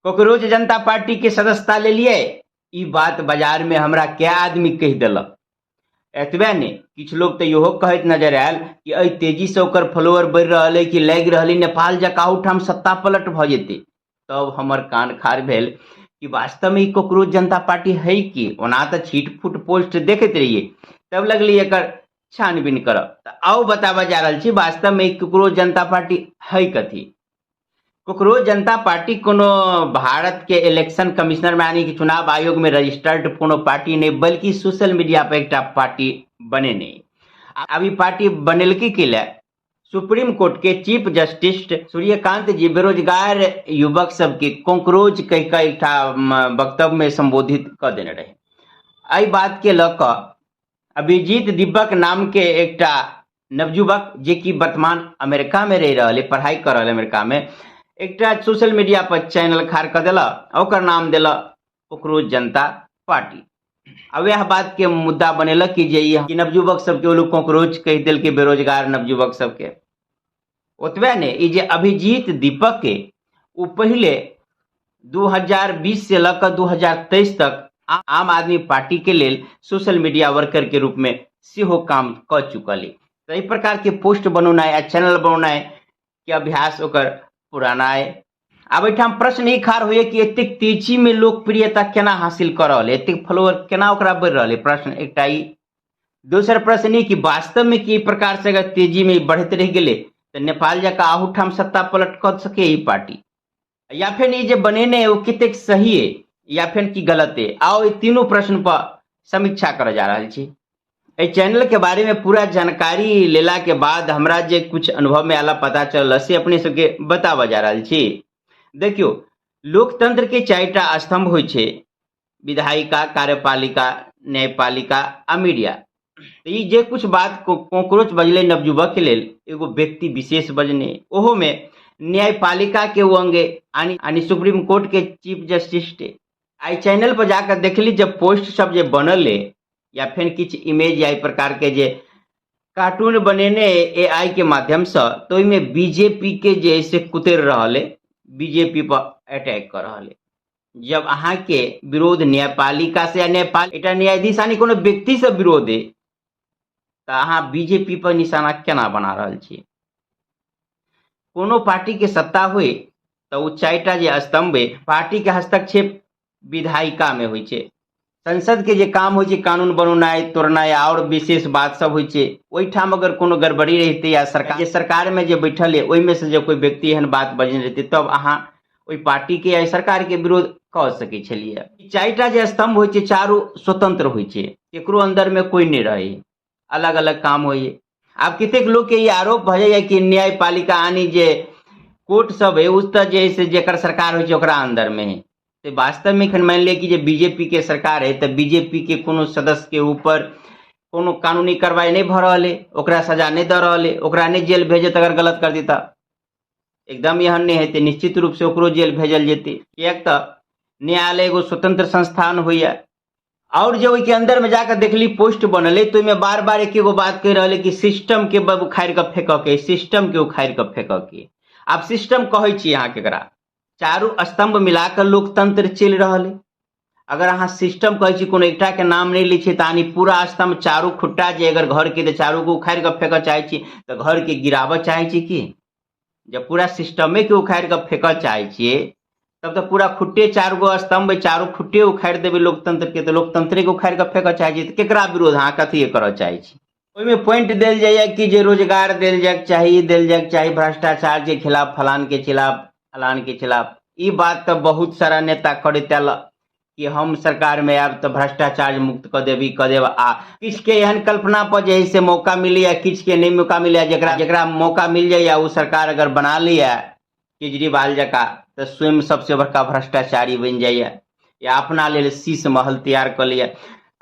Cockroach जनता party के सदस्यता लेलियै, ई बात बाजार में हमरा कै आदमी कहि देलक। एतबे नहि, किछु लोग तऽ इहो कहैत नजर आयल कि एहि तेजी से ओकर फॉलोअर बढ़ि रहल है कि लागि रहल है नेपाल जकाँ ओहिठाम सत्ता पलट भऽ जेतै। तब हमर कान खार भेल कि वास्तवमे ई कॉकरोच जनता पार्टी है की। ओना तऽ छीट फूट पोस्ट देखैत रहियै, तब लगली एकर छानबीन करब। तऽ आउ बताबऽ जा रहल छी वास्तवमे ई कॉकरोच जनता पार्टी है कथी। कॉकरोच जनता पार्टी कोनो भारत के इलेक्शन कमिश्नर में यानी कि चुनाव आयोग में रजिस्टर्ड कोनो पार्टी नहीं, बल्कि सोशल मीडिया पर एकटा पार्टी बनेने। आब ई पार्टी बनेलकै के लिए? सुप्रीम कोर्ट के चीफ जस्टिस सूर्यकांत जी बेरोजगार युवक सबके कॉकरोच कहि कऽ एकटा वक्तव्य में संबोधित कऽ देने रहे। एहि बात के लऽ कऽ अभिजीत दिब्बक नाम के एकटा नवयुवक, जे कि वर्तमान अमेरिका में रहि रहल है, पढ़ाई कर रहल है अमेरिका में, एकटा सोशल मीडिया पर चैनल खाड़ कऽ देलक, ओकर नाम देलक कॉकरोच जनता पार्टी। आ वएह बात के मुद्दा बनेलक कि जे ई नवयुवक सबके ओ लोग कॉकरोच कहि देलकै, बेरोजगार नवयुवक सबके। ओतबे नहि, ई जे अभिजीत दीपक के ओ पहिले 2020 से लऽ कऽ 2023 तक आम आदमी पार्टी के लेल सोशल मीडिया वर्कर के रूप में सेहो काम कऽ चुकल है। तऽ एहि प्रकार के पोस्ट बनौनाइ आ चैनल बनौनाइ के अभ्यास ओकर पुराना है। आब एहिठाम प्रश्न ई खाड़ होइए कि एतेक तेजी में लोकप्रियता केना हासिल कऽ रहल है, एतेक फॉलोअर केना ओकरा बढ़ि रहल है, प्रश्न एकटा ई। दोसर प्रश्न ई कि वास्तव में कि प्रकार से अगर तेजी में बढ़ैत रहि गेलै तऽ नेपाल जकाँ अहूठाम सत्ता पलट कऽ सके ई पार्टी, या फेर ई जे बनेने ओ कतेक सही है या फेर की गलत है। आओ ई तीनू प्रश्न पर समीक्षा करऽ जा रहल छी। एहि चैनल के बारे में पूरा जानकारी लेला के बाद हमरा जे कुछ अनुभव में आला पता चलल से अपने सबके बताबऽ जा रहल छी। देखियौ, लोकतंत्र के चारिटा स्तंभ होइ छै, विधायिका, कार्यपालिका, न्यायपालिका आ मीडिया। तऽ ई जे कुछ बात कॉकरोच बजलै नवयुवक के लेल, एगो व्यक्ति विशेष बजने, ओहो में न्यायपालिका के ओ अंग यानी सुप्रीम कोर्ट के चीफ जस्टिस टे। आई चैनल पर जाकर देखली जब पोस्ट सब जे बनल है या फिर किछु इमेज या एहि प्रकार के जे कार्टून बनेने ए आई के माध्यम से, तो ओहिमे बीजेपी के जे से कुतर रहल है, बीजेपी पर अटैक कर रहल है। जब अहाँ के विरोध न्यायपालिका से या न्यायपाल एकटा न्यायाधीश यानी कोनो व्यक्ति से विरोध है, तऽ अहाँ बीजेपी पर निशाना केना बना रहल छी? कोनो पार्टी के सत्ता हुए तऽ ओ चारिटा जे स्तंभ है, पार्टी के हस्तक्षेप विधायिका में होइ छै। संसद के जे काम होइ छै कानून बनौनाइ तोड़नाइ आओर विशेष बात सब होइ छै, ओहिठाम अगर कोनो गड़बड़ी रहितै या सरकार जे सरकार में जे बैठल है ओहिमे से जे कोइ व्यक्ति एहन बात बजने रहितै, तब अहाँ ओहि पार्टी के या सरकार के विरोध कऽ सकै छलियै। चारिटा जे स्तंभ होइ छै चारू स्वतंत्र होइ छै, केकरो अंदर में कोइ नहि रहै, अलग अलग काम होइए। आब कतेक लोक के ई आरोप भऽ जाइए कि न्यायपालिका यानी जे कोर्ट सब है ओ तऽ जे है से जेकर सरकार होइ छै ओकरा अंदर में है। तऽ वास्तव में एखन मानि लिअ कि जे बीजेपी के सरकार है तऽ बीजेपी के कोनो सदस्य के ऊपर कोनो कानूनी कार्रवाई नहि भऽ रहल है, ओकरा सजा नहि दऽ रहल है, ओकरा नहि जेल भेजत अगर गलत कर देता, एकदम एहन नहि हेतै, निश्चित रूपसँ ओकरो जेल भेजल जेतै, किएक तऽ न्यायालय एगो स्वतंत्र संस्थान होइए। आओर जे ओहिके अन्दरमे जाकऽ देखली पोस्ट बनल तऽ ओहिमे बार बार एक एगो बात कहि रहल कि सिस्टमके उखाड़ि कऽ फेकऽके, सिस्टमके उखाड़ि कऽ फेकऽके। आब सिस्टम कहै छी अहाँ केकरा? चारू स्तम्भ मिला कऽ लोकतंत्र चलि रहल अइ। अगर अहाँ सिस्टम कहै छी, कोनो एकटाके नाम नहि लै छियै, तऽ यानी पूरा स्तम्भ चारू खुट्टा जे अगर घरके तऽ चारू के उखाड़ि कऽ फेकऽ चाहै छी तऽ घरके गिराबऽ चाहै छी की? जब पूरा सिस्टमे के उखाड़ि कऽ फेकऽ चाहै छियै तब तऽ पूरा खुट्टे चारि गो स्तम्भ चारू खुट्टे उखाड़ि देबै लोकतंत्र के, तऽ लोकतंत्रे के उखाड़ि कऽ फेकऽ चाहै छियै तऽ केकरा विरोध अहाँ कथी करऽ चाहै छी? ओहिमे पॉइंट देल जाइए कि जे रोजगार देल जायके चाही, देल जायके चाही भ्रष्टाचार के खिलाफ, फलान के खिलाफ, फलान के खिलाफ। ई बात तऽ बहुत सारा नेता करैत आयल कि हम सरकारमे आयब तऽ भ्रष्टाचार मुक्त कऽ देब, ई कऽ देब। आ किछुके एहन कल्पना पर जे है से मौका मिलैए, किछुके नहि मौका मिलैए। जकरा जकरा मौका मिल जाइए ओ सरकार अगर बना लैए केजरीवाल जकाँ तऽ स्वयं सबसे बड़का भ्रष्टाचारी बनि जाइए या अपना लेल शीश महल तैयार कऽ लैए।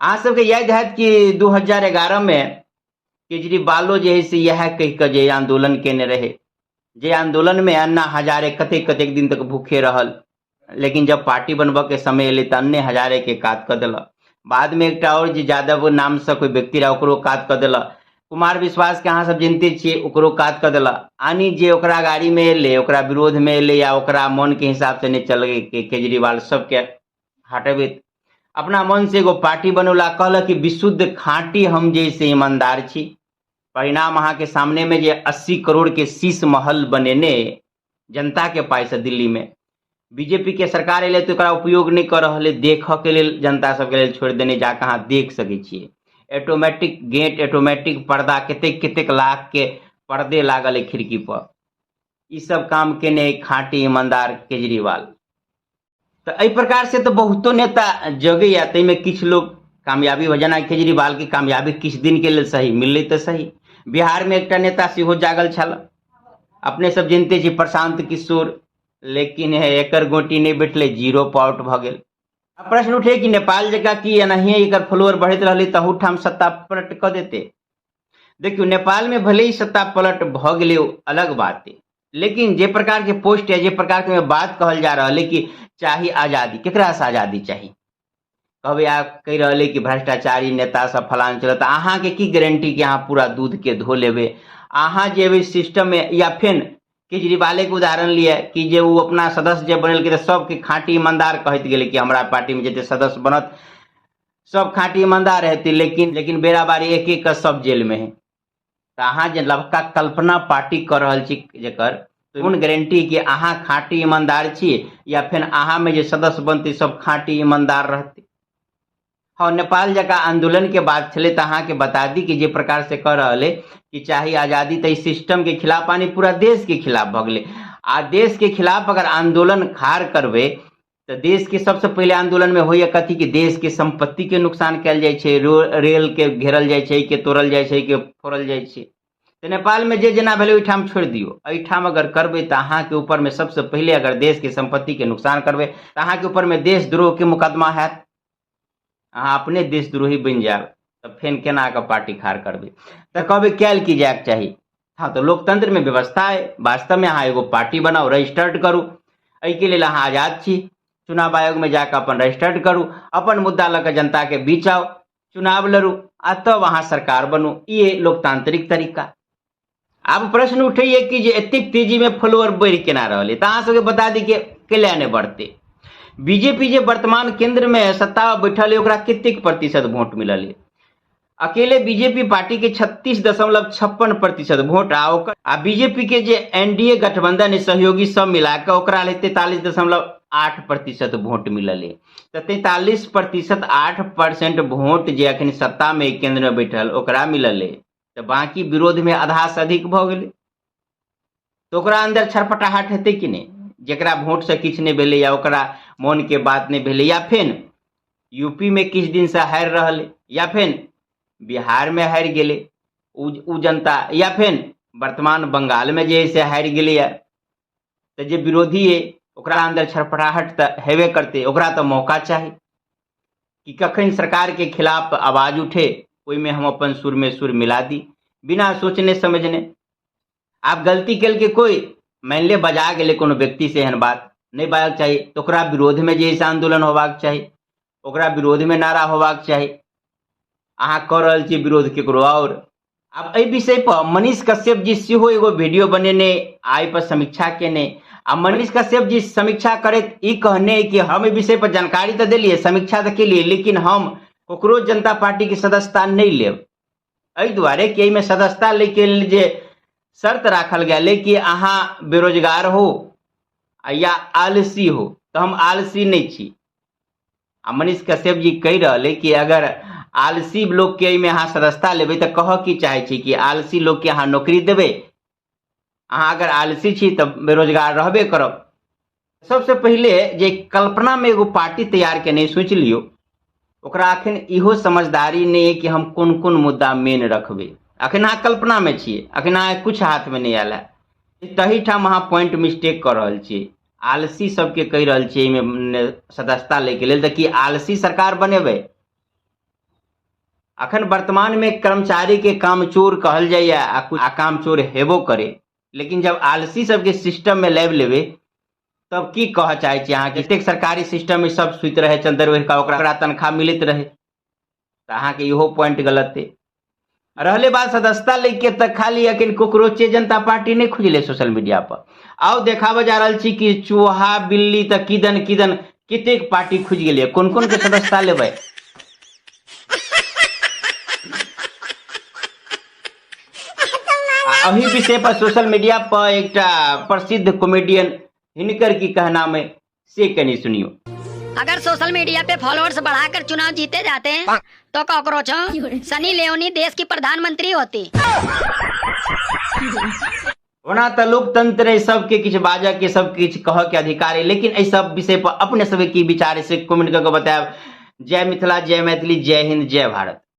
अहाँ सबके याद हैत कि 2011मे केजरीवालो जे है से इएह कहि कऽ जे आंदोलन केने रहै, जे आंदोलनमे अन्ना हजारे कतेक कतेक दिन तक भूखे रहल, लेकिन जब पार्टी बनबऽके समय एलै तऽ अन्ने हजारेके कात कऽ देलक। बादमे एकटा आओर जे यादव नामसँ कोइ व्यक्ति रहै ओकरो कात कऽ देलक। कुमार विश्वास के अहाँ सब जनते छियै, ओकरो कात कऽ देलक। आनी जे ओकरा गाड़ी में एलै, ओकरा विरोध में एलै या ओकरा मन के हिसाब से नहि चललै केजरीवाल, सबके हटबैत अपना मन से एगो पार्टी बनौला। कहलक कि विशुद्ध खाँटी हम जे से ईमानदार छी। परिणाम अहाँके सामने में जे 80 करोड़ के शीश महल बनेने जनता के पाइ से दिल्ली में, बीजेपी के सरकार एलै तऽ ओकरा उपयोग नहि कऽ रहल है, देखऽ के लेल जनता सबके लेल छोड़ि देने, जाकऽ अहाँ देख सकै छियै। ऑटोमेटिक गेट, ऑटोमेटिक पर्दा, कतेक कतेक लाख के पर्दे लागल है खिड़की पर। ई सब काम केने खाँटी ईमानदार केजरीवाल। तऽ एहि प्रकार से तऽ बहुतो नेता जगैया, ताहिमे किछु लोग कामयाबी हो, जेना केजरीवाल के कामयाबी किछु दिन के लेल सही मिललै तऽ सही। बिहार में एकटा नेता सेहो जागल छल, अपने सब जनते छी, प्रशांत किशोर, लेकिन हे एकर गोटी नहि बैठलै, जीरो पर आउट भऽ गेल। आ प्रश्न उठे कि नेपाल जकाँ की एनाहिए एकर फॉलोअर बढ़ैत रहलै तहू ठाम सत्ता पलट कऽ देते। देखियौ, नेपाल में भले ही सत्ता पलट भऽ गेलै ओ अलग बात है, लेकिन जे प्रकार के पोस्ट है, जे प्रकार के बात कहल जा रहल है कि चाही आजादी, केकरा से आजादी चाही? कहबै आ कहि रहल है कि भ्रष्टाचारी नेता सब फलान चलत, अहाँके की गारंटी कि अहाँ पूरा दूध के धो लेबै? अहाँ जेबै सिस्टम में। या फेन केजरीवाले के उदाहरण लिए कि जे ओ अपना सदस्य जे बनेलकै तऽ सबके खाँटी ईमानदार कहैत गेलै कि हमरा पार्टी में जते सदस्य बनत सब खाँटी ईमानदार हेतै, लेकिन लेकिन बेराबारी एक एक के सब जेल में है। तऽ अहाँ जे लबका कल्पना पार्टी कऽ रहल छी जकर कोन गारंटी कि अहाँ खाँटी ईमानदार छी या फेर अहाँमे जे सदस्य बनतै सब खाँटी ईमानदार रहतै? हँ, नेपाल जकाँ आंदोलन के बात छलै तऽ अहाँके बता दी कि जे प्रकार से कह रहल है कि चाही आजादी, तऽ ई सिस्टम के खिलाफ यानी पूरा देश के खिलाफ भऽ गेलै। आ देश के खिलाफ अगर आंदोलन खाड़ करबै तऽ देश के सबसँ पहिले आंदोलन में होइए कथी? कि देश के संपत्ति के नुकसान कयल जाइ छै, रेल के घेरल जाइ छै, के तोड़ल जाइ छै, के फोड़ल जाइ छै। तऽ नेपाल में जे जेना भेलै ओहिठाम छोड़ि दियौ, एहिठाम अगर करबै तऽ अहाँके ऊपर में सबसँ पहिले अगर देश के संपत्ति के नुकसान करबै तऽ अहाँके ऊपर में देशद्रोह के मुकदमा हैत, अहाँ अपने देशद्रोही बनि जायब, तऽ फेन केना कऽ पार्टी खाड़ करबै? तऽ कहबै कयल की जायके चाही? हँ, तऽ लोकतंत्र में व्यवस्था है, वास्तव में अहाँ एगो पार्टी बनाउ, रजिस्टर्ड करू, एहिके लेल अहाँ आजाद छी। चुनाव आयोग में जाकऽ अपन रजिस्टर्ड करू, अपन मुद्दा लऽ कऽ जनता के बीच आउ, चुनाव लड़ू आ तब अहाँ सरकार बनू। ई लोकतांत्रिक तरीका। आब प्रश्न उठैए कि जे एतेक तेजीमे फॉलोअर बढ़ि केना रहल है? तऽ अहाँ सबके बता दी कि कैला नहि बढ़तै? बीजेपी जे वर्तमान केंद्रमे सत्ता बैठल है, ओकरा कतेक प्रतिशत वोट मिलल है? अकेले बीजेपी पार्टी के 36.56% वोट आ ओकर आ बीजेपी के जे एनडीए गठबंधन है, सहयोगी सब मिला के ओकरा ले 43.8% वोट मिलल है। तऽ 43% 8% वोट जे अखन सत्ता में केंद्र में बैठल ओकरा मिलल है, तऽ बाकी विरोध में आधा से अधिक भऽ गेलै, तऽ ओकरा अन्दर छरपटाहट हेतै कि नहि? जकरा वोट से किछु नहि भेलै या ओकरा मोन के बात नहि भेलै, या फेन यूपी में किछु दिन से हारि रहल, या फेन बिहार में हारि गेलै ओ जनता, या फेन वर्तमान बंगाल में जे है से हारि गेलैया, तऽ जे विरोधी है ओकरा अन्दर छरपटाहट तऽ हेबे करतै। ओकरा तऽ मौका चाही कि कखन सरकार के खिलाफ आवाज उठे, ओहिमे हम अपन सुर में सुर मिला दी बिना सोचने समझने। आब गलती केलकै कोइ, मानि ले बजा गेलै कोनो व्यक्ति से, एहन बात नहि बाजक चाही, तऽ ओकरा विरोधमे जे है से आन्दोलन होबाक चाही, ओकरा विरोधमे नारा होबाक चाही। अहाँ कऽ रहल छी विरोध केकरो आओर। आब एहि विषय पर मनीष कश्यप जी सेहो एगो वीडियो बनेने, आइ पर समीक्षा केने। आ मनीष कश्यप जी समीक्षा करैत ई कहने कि हम एहि विषय पर जानकारी तऽ देलियै, समीक्षा तऽ केलियै, लेकिन हम कॉकरोच जनता पार्टी के सदस्यता नहि लेब, एहि दुआरे कि एहिमे सदस्यता लैके लेल जे शर्त राखल गेल कि अहाँ बेरोजगार हो या आलसी हो, तऽ हम आलसी नहि छी। आ मनीष कश्यप जी कहि रहल है कि अगर आलसी लोकके एहिमे अहाँ सदस्यता लेबै तऽ कहऽ की चाहै छी कि आलसी लोकके अहाँ नौकरी देबै? अहाँ अगर आलसी छी तऽ बेरोजगार रहबे करब। सबसे पहिले जे कल्पनामे एगो पार्टी तैयार केने सोचि लियौ, ओकरा अखन इहो समझदारी नहि अइ कि हम कोन कोन मुद्दा मेन रखबै। अखन अहाँ कल्पनामे छियै, अखन अहाँ किछु हाथमे नहि आयल है, तही ठाम अहाँ पॉइंट मिस्टेक कऽ रहल छियै। आलसी सबके कहि रहल छियै एहिमे सदस्यता लैके लेल, तऽ की आलसी सरकार बनेबै? अखन वर्तमानमे कर्मचारीके कामचोर कहल जाइए आ कामचोर हेबो करे, लेकिन जब आलसी सबके सिस्टममे लाबि लेबै तब की कहऽ चाहै छी अहाँके? जतेक सरकारी सिस्टममे सब सुति रहै चन्दर ओढ़ि कऽ, ओकरा तनख्वाह मिलैत रहै, तऽ अहाँके इहो पॉइंट गलत अइ। रहले बात सदस्यता लैके तऽ खाली अखन कॉकरोचे जनता पार्टी नहि खुजलै सोशल मीडिया पर। आउ देखाबऽ जा रहल छी कि चूहा बिल्ली तऽ किदन किदन कतेक पार्टी खुजि गेलै, कोन कोन के सदस्यता लेबै। आ एहि विषय पर सोशल मीडिया पर एकटा प्रसिद्ध कॉमेडियन हिनकर की कहनाम है से कनी सुनियो। अगर सोशल मीडिया पे फॉलोअर्स बढ़ाकर चुनाव जीते जाते हैं तो कॉकरोचों सनी लियोनी देश की प्रधानमंत्री होती। ओना तऽ लोकतंत्र है, सबके किछु बाजऽ के सब किछु कहऽ के अधिकार है, लेकिन एहि सब विषय पर अपने सबके की विचार है से कमेंट कऽ के बतायब। जय मिथिला, जय मैथिली, जय हिंद, जय भारत।